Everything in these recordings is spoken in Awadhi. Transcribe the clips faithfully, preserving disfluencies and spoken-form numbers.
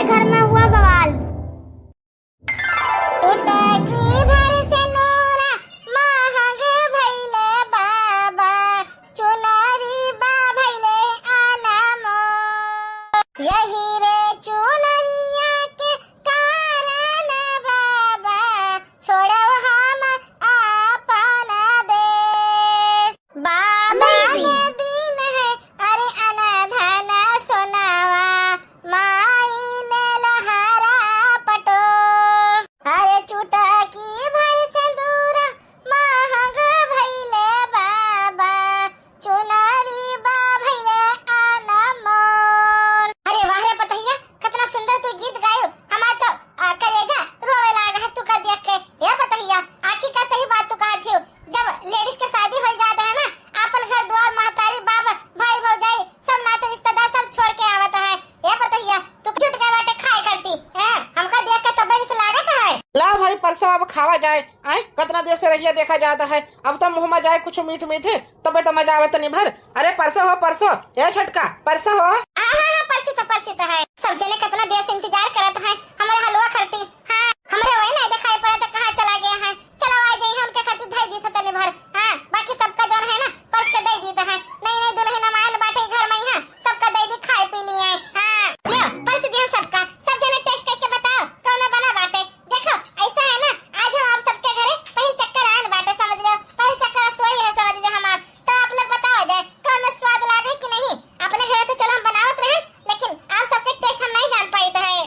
घर में हुआ बवाल। टुटकी भर से नोरा महंग भइले बाबा, चुनरी बा भइले अनमोल। यही रे चुनरिया के कारण बाबा, छोड़ो हम आपन देश। बाबा ने दीन है, अरे अनधन सोनावा, माई ने लहरा पटोल। अरे चुटकी भर सिंदूर महंग भइले बाबा, चुनरी बा भइले अनमोल। अरे वाह रे पतहिया, कितना सुंदर तू गीत गायो। हमार तो, आ, करेजा रोवे लाग है तू का देख के। हे पतहिया, आखिर का सही बात तू कहत हियो। जब ladies के शादी हो जात है ना, आपन घर द्वार, महतारी, बाप, भाई, भौजाई, सब नाते रिश्तेदार सब छोड़ के आवत है। ए पतहिया, तू जुट गए बाटे खाए करती, हैं? हमका देख के तो बड़ी से लागत है। ला भाई, परसो अब खावा जाए। आए, कितना देर से रहिया देखा जात है, अब तो मुँह में जाए कुछ मीठ मीठ, तबे तो मजा आवे तनी भर। अरे परसो हो, परसो, ए छोटका, परसो हो। हाँ, हाँ, हाँ, परसो तो, परसो तो है। सब जने कितना देर से इंतजार करत है, हमारे हलवा खरती। हाँ, हमरे वही नहीं दिखाई पड़त, कहाँ चला गया है? चलो, आ जाइए, उनके खातिर धई दी था तनी भर। हाँ, बाकी सबका जौन है ना, परस के दे दी तो है। नई नई दुल्हन आयल बाटे घर में, यहाँ सबका दे दी, खाए पी लिए। हाँ, लो, परस दिया सबका। सब जने taste करके बताओ, कौन बना बाटे। देखो, ऐसा है ना, आज हम आप सबके घरे पहली चक्कर आयल बाटे, समझ लो, पहली चक्कर रसोई है, समझ लो हमार। तो आप लोग बताओ जाए, कौन में स्वाद लागे कि नहीं? अपने घरे तो चलो हम बनावत रहे, लेकिन आप सबके taste हम नहीं जान पाइत है।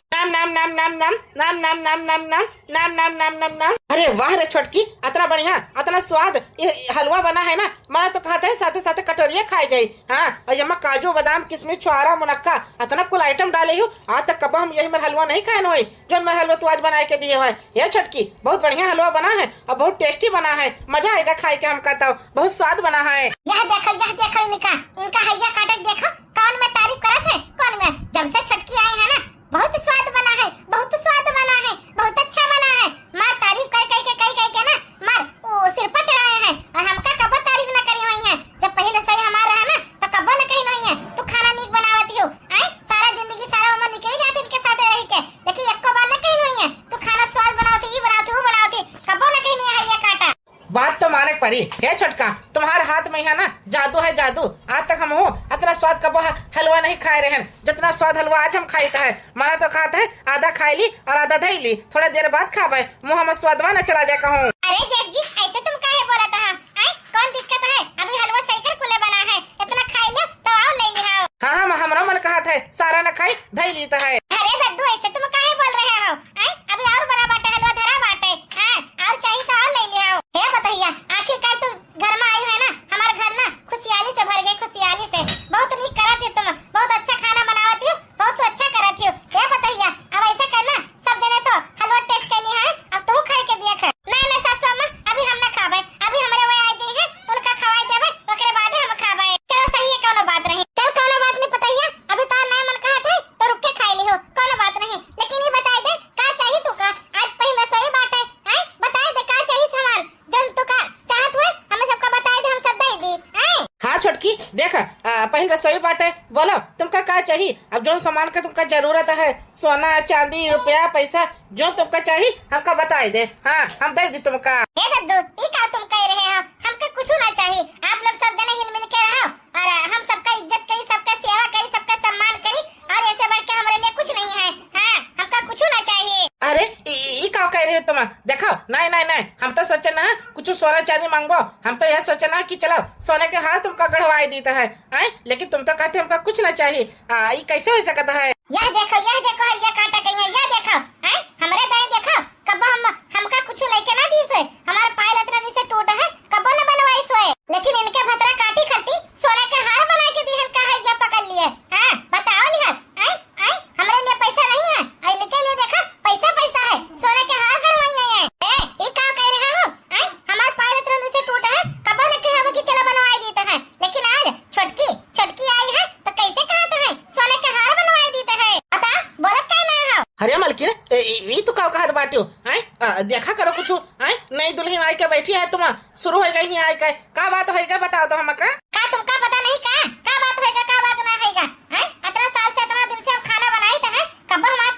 नाम, नाम, नाम, नाम, नाम। अरे वाह रे छोटकी, अतना बढ़िया, अतना स्वाद ये हलवा बना है ना, मना तो कहत है साथे साथे कटोरिया खाए जाई। हाँ, और यमा काजू, बादाम, किशमिश, छुआरा, मुनक्का, अतना कुल item डाले हो, आज तक कबो हम यही मेर हलवा नहीं खाए होई, जौन मेर हलवा तू आज बनाए के दिए है। ये छोटकी, बहुत बढ़िया हलवा बना है और बहुत tasty बना है, मजा आएगा खाए के हमका तो, बहुत स्वाद बना है। यह देखो, यह देखो इनका, इनका हैया काटक देखो, कौन में तारीफ करत है, कौन में। जब से छोटकी आई है ना, बहुत स्वाद बना है, बहुत स्वाद बना है, बहुत अच्छा बना है। मार तारीफ कर, कर के, कर, कर के ना, मार, ओ, सिर पर चढ़ाए हैं। और हमका कब्बो तारीफ ना करी हुई है। जब पहले रसोई हमार रहा ना, तो कब्बो ना कही हुई है, "तू खाना नीक बनावत हो।" आए, सारा जिंदगी, सारा उम्र निकली जात इनके साथ रह के, लेकिन एको बार ना कही हुई है, "तू खाना स्वाद बनावत, ई बनावत, ऊ बनावत।" कब्बो ना कही है, ये काटा। बात तो माने के पड़ी। हे छोटका, तुम्हारे हाथ में है ना जादू है, जादू। आज तक हम हो अतना स्वाद कबो ह-, हलवा नहीं खाए रहे हैं, जितना स्वाद हलवा आज हम खाइत है। मना तो खात है, आधा खाए ली और आधा धई ली, थोड़ा देर बाद खाबे, मुँह में स्वादवा न चला जाए कहूँ। अरे जेठ जी, ऐसे तुम काहे बोलत है? आए, कौन दिक्कत है? अभी हलवा सही कर कुले बना है, इतना खाए लो तो आओ ले लिहाओ। हाँ, हाँ, हमरा मन कहत है, सारा न खाई, धई ली तो है। अरे दद्दू, ऐसे तुम काहे बोल रहे हो? आए, अभी और बना बाटे, हलवा धरा बाटे। हाँ, और चाहिए तो और ले लिहाओ। हे पतहिया, आखिरकार तू घर में आई है ना, हमार घर ना खुशियाली से भर गए, खुशियाली से। बहुत नीक करत हो तुम, बहुत अच्छा खाना बनावत हो, बहुत तू अच्छा करत हो। हे पतहिया, अब ऐसा करना, सब जने तो हलवा taste कर ली है, अब तू खाए के दिया कर। नहीं, नहीं सासू अम्मा, अभी हम ना खाबे, अभी हमरे वही आ जाई है, उनका खवाए देबे, ओकरे बाद हम खाबे। चलो सही है, कौनो बात नहीं। चल कौनो बात नहीं पतहिया, अभी तार नहीं मन कहत है तो रुक के खाए ली हो, कौनो बात नहीं। लेकिन ये बताए दे, का चाहिए तू का? आज पहले रसोई बाटे, हैं? बताए दे का चाहिए सामान। जौन तू का चाहत हुए, हमें सबका बताए दे, हम सब दे दी, हैं? हाँ छोटकी, देख, आ, पहिल रसोई बाटे, बोलो तुमका का चाही? अब जौन सामान का तुमका जरूरत है, सोना, चांदी, रुपया, पैसा, जौन तुमका चाही, हमका बताए दे। हाँ, हम दे दी तुमका। ए दद्दू, ई का तुम कह रहे हो? हमका कुछ ना चाही, आप लोग सब जने हिल मिल के रहो। और हम सबका इज्जत करी, सबका सेवा करी, सबका सम्मान करी, और ऐसे बढ़ के हमारे लिए कुछ नहीं है। हाँ, हमका कुछ ना चाहिए। अरे, ई, ई का कह रही हो तुम? देखो, नहीं, नहीं, नहीं, हम तो सोचे ना कुछ सोना चांदी मांगबो, हम तो यह सोचे ना कि चलो सोने के हार तुमका गढ़वाई दीत है, हैं? लेकिन तुम तो कहते हमका कुछ ना चाहिए। आ, ई कैसे हो सकता है? यह देखो, यह देखो, है यह काटा कहीं है, यह देखो, हैं? हमारे दाई देखो, कब हम, हमका कुछ लेके ना दीस होए, हमारा पायल इतना दिन से टूटा है, कबो न बनवाइस होए, लेकिन इनके भतरा काटी खरती सोना के हार बना के दिहन का है, या पकड़ लिए। हाँ, बताओ लिहाज, आई, आई, हमरे लिए पैसा नहीं है, आई इनके लिए देखा, पैसा, पैसा है, सोना के हार गढ़वाई है। ए, ये का कह रहे हो? आई, हमार पायल इतना दिन से टूटा है, कबो न कहे कि चलो बनवाई देते हैं, लेकिन आज छोटकी, छोटकी आई है, तो कैसे कहा तुम्हें सोने के हार बनवाई देते हैं? बता, बोलत काहे ना हो? अरे मलकिन, ए, ई, ई तू का कहत बाटियो? हैं? आ, देखा करो कुछ, हैं? नई दुल्हन आई के बैठी है, तुम शुरू हो गई ही आई के। का बात होई के बताओ तो हमका? का तुमका पता नहीं का? का बात होई के, का बात ना होई के? हैं? इतना साल से, इतना दिन से हम खाना बनाई तो है, कब हमारा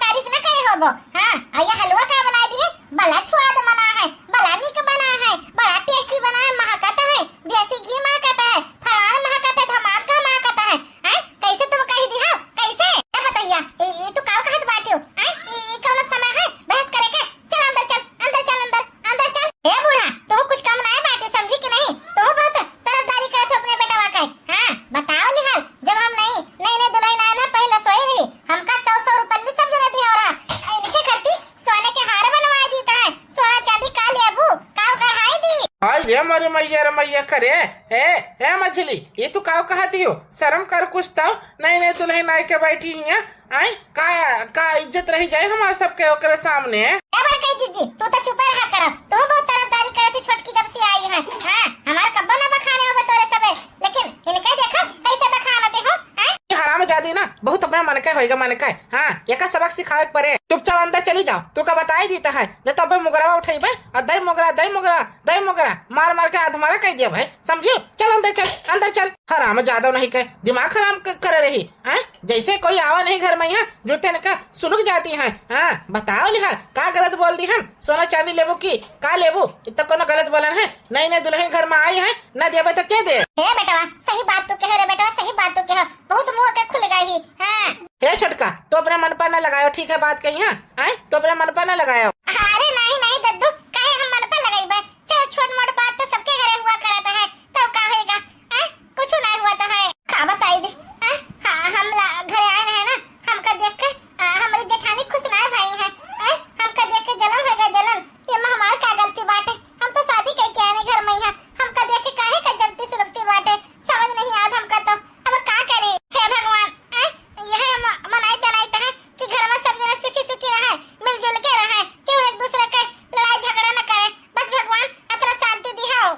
हाँ, आ ये हलवा का बनाइ दिहे, बड़ा स्वाद बना है, बड़ा नीक बना है, बड़ा tasty बना है, महकत है, देसी घी महकत है, फरार महकत है, धमाका महकत है। हैं? कैसे तुम कहि दिहो? कैसे? ए पतोहिया, ई, ई तू काव कहत बाटियो? हैं? ई, ई कौनो समय है बहस करे के? चल अंदर चल, अंदर चल, अंदर, अंदर चल। ए बूढ़ा, तू कुछ कम नाहीं बाटियो, समझी कि नहीं? तू बहुत तरफदारी करत हो अपने बेटवा के। हाँ, बताओ लिहाल, जब हम नई, नई, नई दुल्हन आए ना, पहले सोई रही, हमका सौ, सौ रुपल्ली सब जने दिहो रहा। इनके खातिर सोने के हार बनवाइ दीत है, सोना चांदी का लेबू, काव गढ़ाइ दी। हाय रे मोरे मइया रे मइया करे, ए, ए मझली, ई तू काव कहत हियो? शर्म कर कुछ तउ, नई नई दुल्हन आइ के बैठी हियाँ, आय, का, का इज्जत रहि जाए हमार सबके ओकरे सामने। ए बड़कई जिज्जी, तू तो चुपे रहा कर, तू बहुत तरफदारी करत ही छोटकी जब से आई है। हाँ, हमार कब्बो ना बखाने होबे तोरे सबे, लेकिन इनके देखो कैसे बखानते हो, हैं? ई हरामजादी ना बहुत अपने मन के होइगा, मन के। हाँ, एका सबक सिखावे के परे। चुपचाप अंदर चली जाओ, तू का बताई दीत है, नहीं तो अबे मुगरवा उठइबे, और दई मुगरा, दई मुगरा, दई मुगरा, मार मार के अधमरा कइ दिया भाई, समझियो? चल अंदर चल, अंदर चल। हरामजादो नहीं के, दिमाग खराब क-, करे रही, हैं? जैसे कोई आवा नहीं घर में यहाँ, जूते न का सुलुक जाती हैं। हाँ, बताओ लिहाल, का गलत बोल दी हम? सोना चांदी लेबू की का लेबू? इतना कोनो गलत बोलन है? नई नई दुल्हन घर में आई है, ना देबे तो के दे? ए बेटवा, सही बात तू कहे रे बेटवा, सही बात तू कहे, बहुत मुंह के खुल गई ही। हाँ। हे छोटका, तू अपने मन पर न लगायो, ठीक है बात कही है, हैं? तू अपने मन पर न लगायो। अरे नहीं नहीं दद्दू, काहे हम मन पर लगाइबे? चल छोट मोट बात तो सबके घरे हुआ करत है, तब का होएगा? हैं? कुछ नहीं हुआ तो है। का बताई दी? हैं? हाँ, हम ला-, घरे आए रहे ना, हमका देख के, आ, हमारी जेठानी खुश ना भई है। हैं? हमका देख के जलन होएगा, जलन। ये में हमार का गलती बाटे? हम तो शादी कई के आने घर में यहाँ, हमका देख के काहे का जलती सुलगती बाटे? समझ नहीं आत हमका तो। अब का करे? हे भगवान, हैं? यह म-, मनाई तनाई तो है कि घर में सब जना सुखी सुखी रहे, मिलजुल के रहे, क्यों एक दूसरे के लड़ाई झगड़ा न करे। बस भगवान अतना शांति दिहाओ।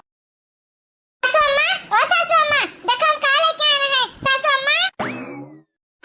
सासू अम्मा, ओ सासू अम्मा, देखो हम का लेके आए हैं, सासू अम्मा।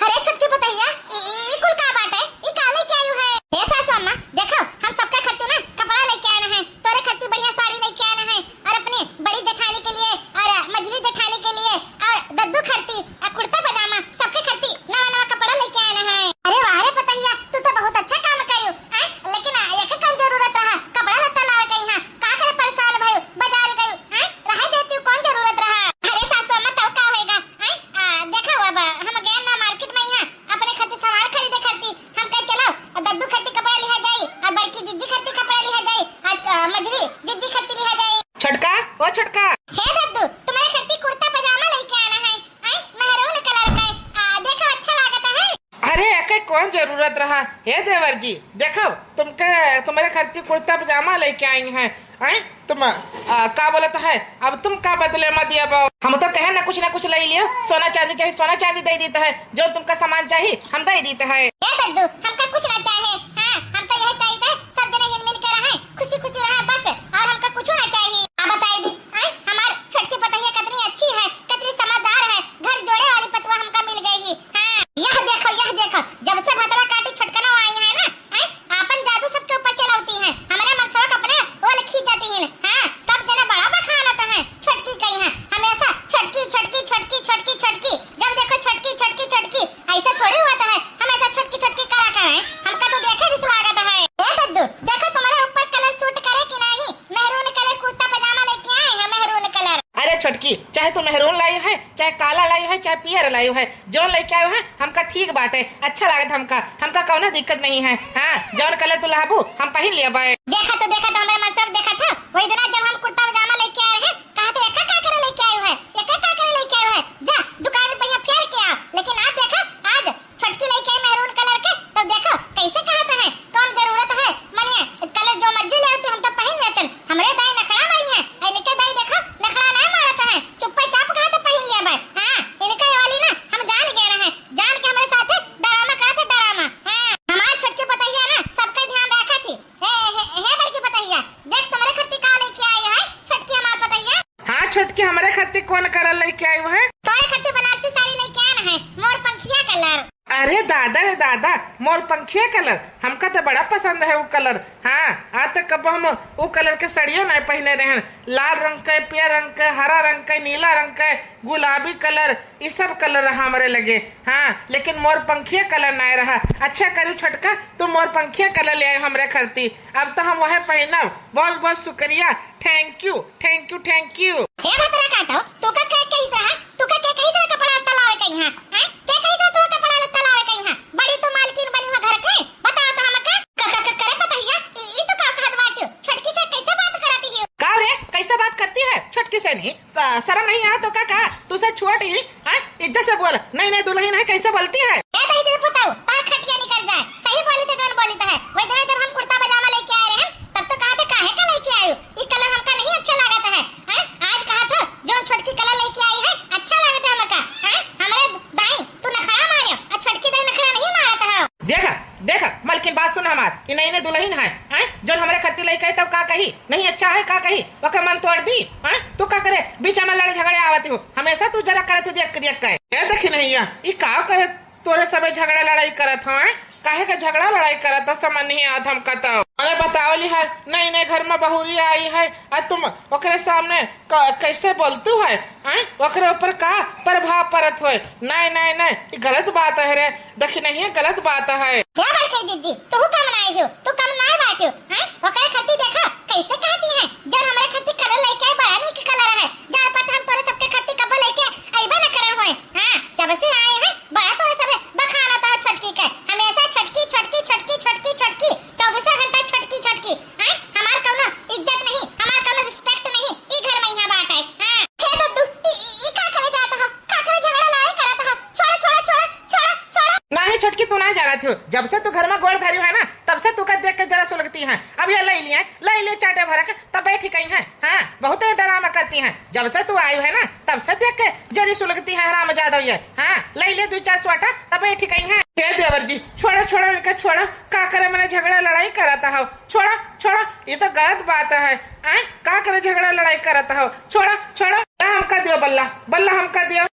अरे छोटकी पतोहिया, ई, ई कुल का बाटे? ई का लेके आयु है? ए सासू अम्मा, देखो हम सबका खातिर ना कपड़ा लेके आए हैं, तोरे खातिर बढ़िया साड़ी लेके आए हैं, और अपनी बड़ी जेठानी के लिए, और मझली जेठानी के लिए, और दद्दू खातिर, आ, कुर्ता पजामा, सबके खातिर नवा नवा कपड़ा लेके आए हैं। अरे वाह रे पतोहिया, तू तो बहुत अच्छा काम करियो, हैं? लेकिन, आ, एके कौन जरूरत रहा कपड़ा लत्ता लावे के? यहाँ का करे परेशान भयो, बाजार गयो, हैं? रहे देती, कौन जरूरत रहा? अरे सासू अम्मा, तब का होएगा, हैं? आ, देखो अब हम गए ना मार्केट में, यहाँ अपने खातिर सामान खरीदे खातिर, हम कहे चलो दद्दू खातिर कपड़ा लिहा जाई, और बड़की जिज्जी खातिर कपड़ा लिहा जाई, और, आ, मझली जिज्जी खातिर लिहा जाई। छोटका, ओ छोटका। हे दद्दू, तुम्हारे खातिर कुर्ता पजामा लेके आना है, हैं? महरून कलर का, आ, देखो अच्छा लागत है। अरे, एके कौन जरूरत रहा? हे देवर जी, देखो, तुमके, तुम्हारे खातिर कुर्ता पजामा लेके आई हैं। हैं? तुम, आ, का बोलत है? अब तुम का बदले में दिया बा? हम तो कहे ना कुछ ना कुछ ले लियो, सोना चांदी चाहिए, सोना चांदी दे देता है, जो तुमका सामान चाहिए, हम दे देता है। ए दद्दू, हमका कुछ ना चाहे। हाँ, हम तो यह चाहिए, सब जने हिल मिल के रहे, खुशी खुशी रहे बस, और हमका कुछ ना चाहिए। अब बताई दी, हैं? हमार छोटकी पतोहिया कितनी अच्छी है, कितनी समझदार है, घर जोड़े वाली पतोहिया हमका मिल गई ही। हाँ, यह देखो, यह देखो, जब से भतरा काटी छोटकना आई है ना, हैं? आपन जादू सबके ऊपर चलावती हैं, हमारे मनसवा के अपने ओर खींच जाती हैं। हाँ, सब जने बड़ा बखानत हैं, छोटकी कही हैं, हमेशा छोटकी, छोटकी, छोटकी, छोटकी, छोटकी, जब देखो छोटकी, छोटकी, छोटकी, ऐसा थोड़ी हुआ तो है, हमेशा छोटकी, छोटकी करा करें, हमका तो देखे रिस लागत है। ए दद्दू, देखो तुम्हारे ऊपर कलर सूट करे कि नहीं, महरून कलर कुर्ता पजामा लेके आए हैं, महरून कलर। अरे छोटकी, चाहे तू महरून लाई है, चाहे काला लाई है, चाहे पियर लाई है, जौन लेके आयो है, हमका ठीक बाटे, अच्छा लागत हमका, हमका कौनो दिक्कत नहीं है। हाँ, जौन कलर तू लाबू, हम पहिन लेबै। देखा तो, देखा तो, हमरे मन सब देखा था, वही दिना जब हम कुर्ता पजामा लेके आए हैं, कहा था, "एका का करे लेके आयो है, एका का करे लेके आयो है, जा दुकान पे यहाँ फेर के आ।" लेकिन आज देखा, आज छोटकी लेके आई महरून कलर के, तो देखो कैसे कहत है, कौन जरूरत है, मने कलर जो मर्जी ले आती, हम तो पहिन लेतन। हमरे दाई नखड़ा नहीं है, इनके दाई देखो नखड़ा ना मारत है, चुप्पे चाप कहा तो पहिन लिया भाई। हाँ, इनके वाली ना हम जान गए रहे, जान के हमारे साथ डरामा करत है, डरामा। हाँ, हमार छोटकी पतोहिया ना सबका ध्यान रखा थी। हे, हे, हे बड़की पतोहिया, देख तुम्हारे खत्ती का लेके आई है छोटकी हमार पतोहिया। हाँ छोटकी, हमारे खत्ती कौन कलर लेके आई है? तोरे खत्ती बनारसी साड़ी लेके आना है, मोर पंखिया कलर। अरे दादा रे दादा, मोर पंखिया कलर, हमका तो बड़ा पसंद है वो कलर। हाँ, आज तक कब हम वो कलर के सड़ियो नहीं पहने रहन। लाल रंग के, पियर रंग के, हरा रंग के, नीला रंग के, गुलाबी कलर, ई सब कलर रहा हमरे लगे। हाँ, लेकिन मोर पंखिया कलर नहीं रहा। अच्छा करू छोटका, तू मोर पंखिया कलर ले आए हमरे खरती। अब तो हम वह पहनब। बहुत बहुत शुक्रिया। Thank you, thank you, thank you। हे भतरा काटो, तू का के कहिस है? तू का के कहिस है कपड़ा लत्ता लावे कहीं है? हैं? के कहिस है तू कपड़ा लत्ता लावे कहीं है? बड़ी तू मालकिन बनी हो घर के? बताओ तो हमका। क-, क-, क-, करे पतहिया, ई, ई तो का कहत बाटियो? छोटकी से कैसे बात करती है? का रे, कैसे बात करती है छोटकी से? नहीं, क-, शर्म नहीं आवे तो का, का? तू से छोट ही, हाँ? इज्जत से बोल। नहीं, नहीं, दुल्हन है, कैसे बोलती है? ए दही जल पुताऊ, तार खटिया निकल जाए। सही बोली थे, जोन बोली तो है। वही दिन जब हम कुर्ता पजामा लेके आए रहे, तब तो कहा थे, "काहे का लेके आयो? ई कलर हमका नहीं अच्छा लागत है।" हैं? आज कहा था, "जोन छोटकी कलर लेके आई है, अच्छा लागत है हमका।" हैं? हमरे दाई, तू नखड़ा मारे, आ छोटकी दाई नखड़ा नहीं मारत है। देखा, देखा, मलकिन बात सुन हमार, ई नई नई दुल्हन है, हैं? जोन हमरे खत्ती लेके आई, तब का कही? नहीं अच्छा है, का कही? ओके मन तोड़ दी, हैं? तू का करे? बीच में लड़े झगड़े आवत हो, हमेशा तू जरा करत हो देख के, देख के। ए देखी नहीं, ई का करे? तोरे सबे झगड़ा लड़ाई करत हवे, काहे का झगड़ा लड़ाई करत हो, समझ नहीं आवत हमका तो। अरे बताओ लिहार, नई नई घर में बहुरी आई है, और तुम ओकरे सामने क-, कैसे बोलतू है, हैं? ओकरे ऊपर का प्रभाव पड़त होए? नहीं, नहीं, नहीं, ई गलत बात है रे, देखी नहीं है, गलत बात है। हे बड़की जिज्जी, तू कम नाई हो, तू कम नाई बाटियो, हैं? ओकरे खत्ती देखा, कैसे कहती है, जब हमरे खत्ती कलर लेके आए, बड़ा नीक कलर है, जान पात हम तोरे सबके खत्ती कबो लेके अइबे न करे होए। हाँ, जब से आए हैं, बड़ा तोरे सबे बखानत है छोटकी के। हमेशा छोटकी, छोटकी, छोटकी, छोटकी, छोटकी, चउबीसों घंटा छोटकी, छोटकी। हैं? हमार कउनो इज्जत नहीं, हमार कउनो respect नहीं, ई घर में यहाँ बाटे। हाँ। हे दुद्दू, ई, ई, ई का करे जात हो? का करे झगड़ा लड़ाई करत हो? छोड़ो, छोड़ो, छोड़ो, छोड़ो, छोड़ो। नाही छोटकी, तू नाही जानत हो, जब से तू घर में गोड़ धरी है ना, तब से तू का देख के जरा सुलगती है। अब ये ले लिए, ले लिए चाटे भर के, तब बैठी कहीं है। हाँ, बहुत डरामा करती हैं। जब से तू आई है ना, तब से देख के जरी सुलगती है हरामजादा ये। हाँ, ले ले दो चार स्वाटा, तब बैठी कहीं है। हे देवर जी, छोड़ा, छोड़ा इनका, छोड़ा। का करे मने झगड़ा लड़ाई कराता हो? छोड़ा, छोड़ा, ये तो गलत बात है। आय, का करे झगड़ा लड़ाई कराता हो? छोड़ा, छोड़ा। ला हमका दियो बल्ला, बल्ला हमका दियो।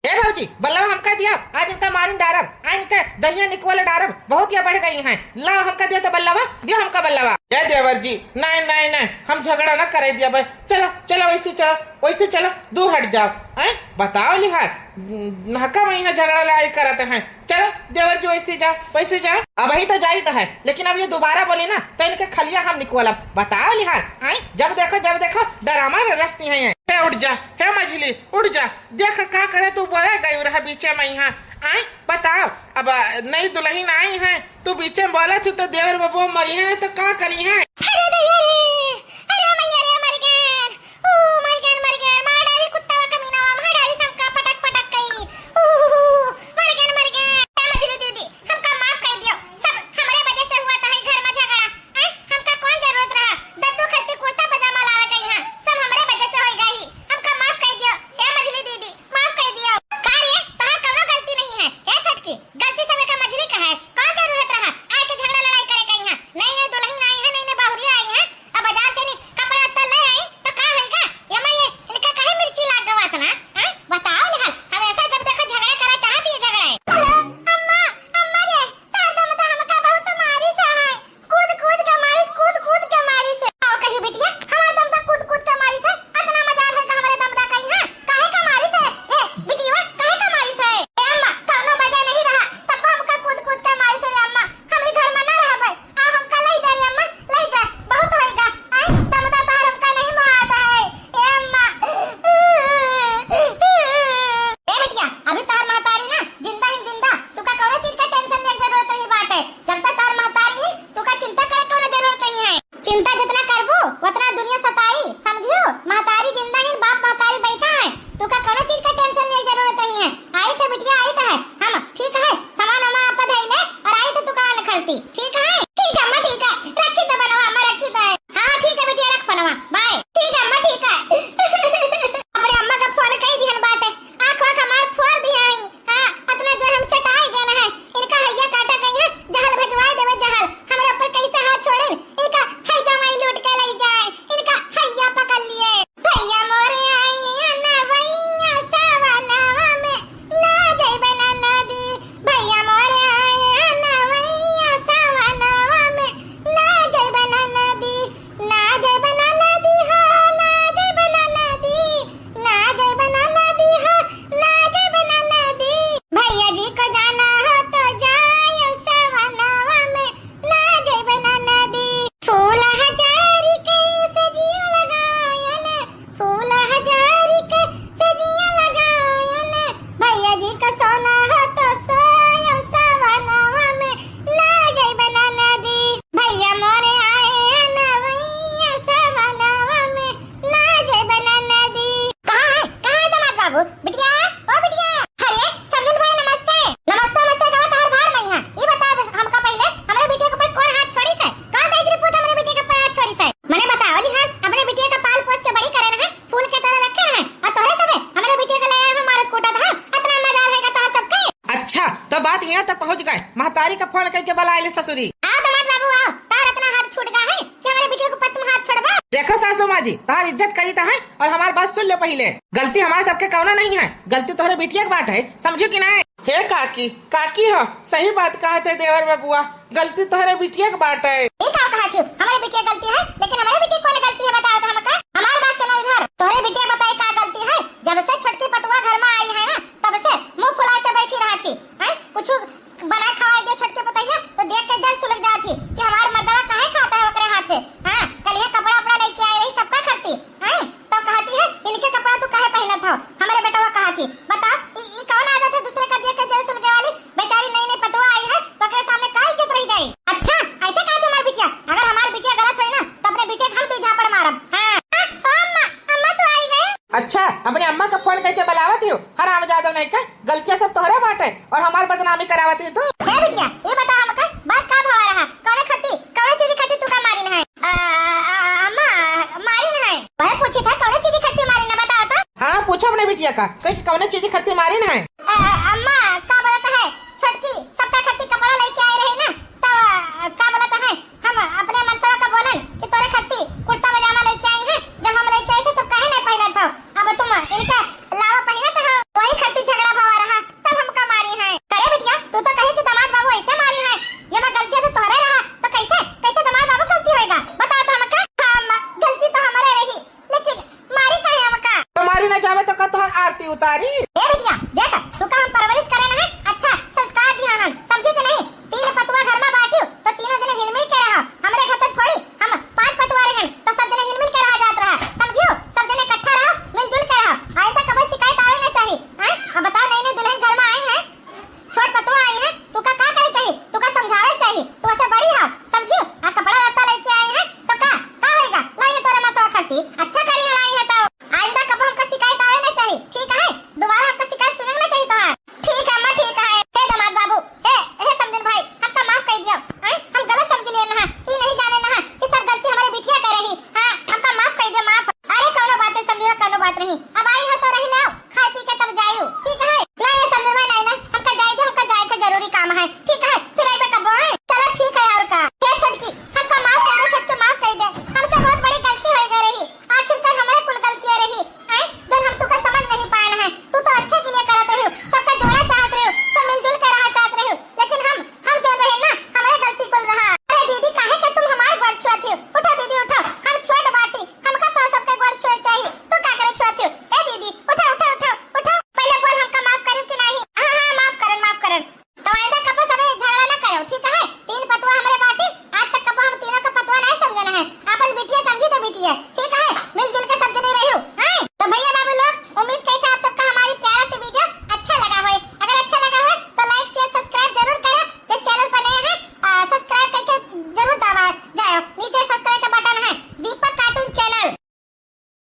ए भौजी, बल्लवा हमका दिया, आज इनका मारिन डारब, आ इनके दहिया निकवल डारब, बहुत या बढ़ गई हैं। लाओ हमका दिया तो बल्लवा, दियो हमका बल्लवा। ए देवर जी, नहीं, नहीं, नहीं, हम झगड़ा ना करे दिया भाई। चलो, चलो, वैसे चलो, वैसे चलो, दूर हट जाओ। हैं? बताओ लिहार, नहका में यहाँ झगड़ा लड़ाई करत हैं। चलो देवर जी, वैसे जाओ, वैसे जाओ। अबही तो जाइत है, लेकिन अब ये दोबारा बोली ना, तो इनके खलिया हम निकवलब। बताओ लिहार, हैं? जब देखो, जब देखो, डरामा रचती हैं ये। हे उठ जा, हे मझली, उठ जा। देख का करे तू बोले गई रहा बीचे में यहाँ। आय, बताओ, अब नई दुल्हन आई है, तू बीचे में बोले तू तो देवर बबुआ मरी है, तो का करी है? अरे दैया रे, अरे मैया रे, मर गए। ओ, मर गए, मर गए, मार डाली कुत्ता कमीना, मार डाली सबका पटक पटक कई। ओ, मर गए, मर गए। ए मझली दीदी, हमका माफ कर दियो, सब हमरे वजह से हुआ था ई घर में झगड़ा। आय, हमका कौन जरूरत रहा दद्दू खत्ती कुर्ता पजामा लावे के यहाँ, सब हमरे वजह से होई गई। हमका माफ कर दियो, ए मझली दीदी, माफ कर दियो। का रे, तहार कौनो गलती नहीं है। ए छोटकी, गलती सब एका मझली का है। कौन जरूरत रहा आए के झगड़ा लड़ाई करे के यहाँ? नई नई दुल्हन आई है, नई नई महतारी का फोन कइके बलाइ ले ससुरी। आओ दामाद बाबू, आओ। तार इतना हाथ छूट गा है कि हमरे बिटिया के ऊपर तुम हाथ छोड़बा? देखो सासू माँ जी, तार इज्जत करी त है और हमार बात सुन लो पहिले। गलती हमार सबके कौनो नहीं है, गलती तोहरे बिटिया के बाटे, समझू कि नहीं? हे काकी, काकी हो, सही बात कहत है देवर बबुआ, गलती तोहरे बिटिया के बाटे। ई का कहत हो? हमरे बिटिया गलती है, लेकिन हमरे बिटिया कौन गलती है बताओ तो हमका? हमार बात सुनो इधर, तोहरे बिटिया बताई का गलती है? जब से छोटकी पतुआ घर में आई है ना, तब से मुंह फुला के बैठी रहती है। कुछ बनाए खवाए दे छोटकी पतैया तो देख के जर सुलग जाती कि हमार मर्दवा काहे खाता है ओकरे हाथे। हाँ, कलिया कपड़ा उपड़ा लेके आए रही सबका खरती, हैं? तो कहती है, इनके कपड़ा तू काहे पहनत हो? हमरे बेटवा कहती, बताओ, ई, ई कौन आदत है दूसरे का देख के जर सुलगे वाली? बेचारी नई नई पतुआ आई है, ओकरे सामने का इज्जत रह जाई? अच्छा, ऐसे कहती हमार बिटिया? अगर हमार बिटिया गलत होई ना, तो अपने बिटिया के हम दू झापड़ मारब। हाँ। आ, ओ अम्मा, अम्मा तू आई गई? अच्छा, अपने अम्मा का फोन कइके बलावत हो, हरामजादो नहीं का, गलतियाँ सब तोहरे बाटे और हमार बदनामी करावत हो तू। हे बिटिया, ये बताओ हमका, बात का भवा रहा? कौने खत्ती, कौने चीज खत्ती तू का मारिन है? आ, आ, अम्मा, मारिन है। वह पूछी था, कौने चीज खत्ती मारिन है, बताओ तो। हाँ, पूछो अपने बिटिया का, कही कि कौने चीज खत्ती मारिन है।